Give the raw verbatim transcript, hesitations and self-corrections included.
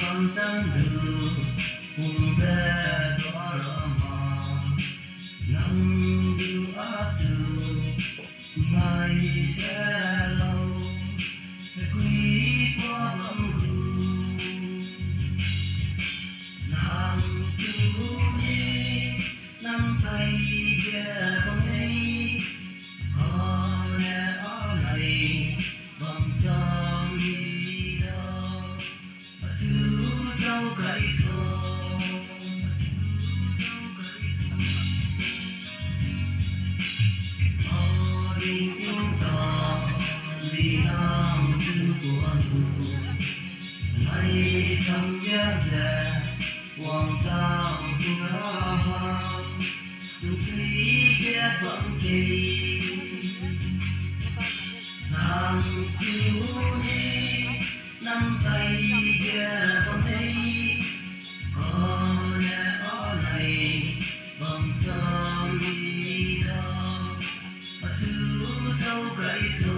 Bam chang du, pum pe dua rama, nang du a chu, mai se lou, kui pa bam gu. Nang chu ni, nang tei ge bam nei, kane a lei, bam chang ni da. Achu sou kai so. Aring ting ta, ri nang chu kuan tu. Mai sam ya ze, wang chang ting ra ha. Tung sui ge bam ke. Nang chu ni, nang tei ge bam nei, kane a lei, bam chang ni da. Achu sou kai so.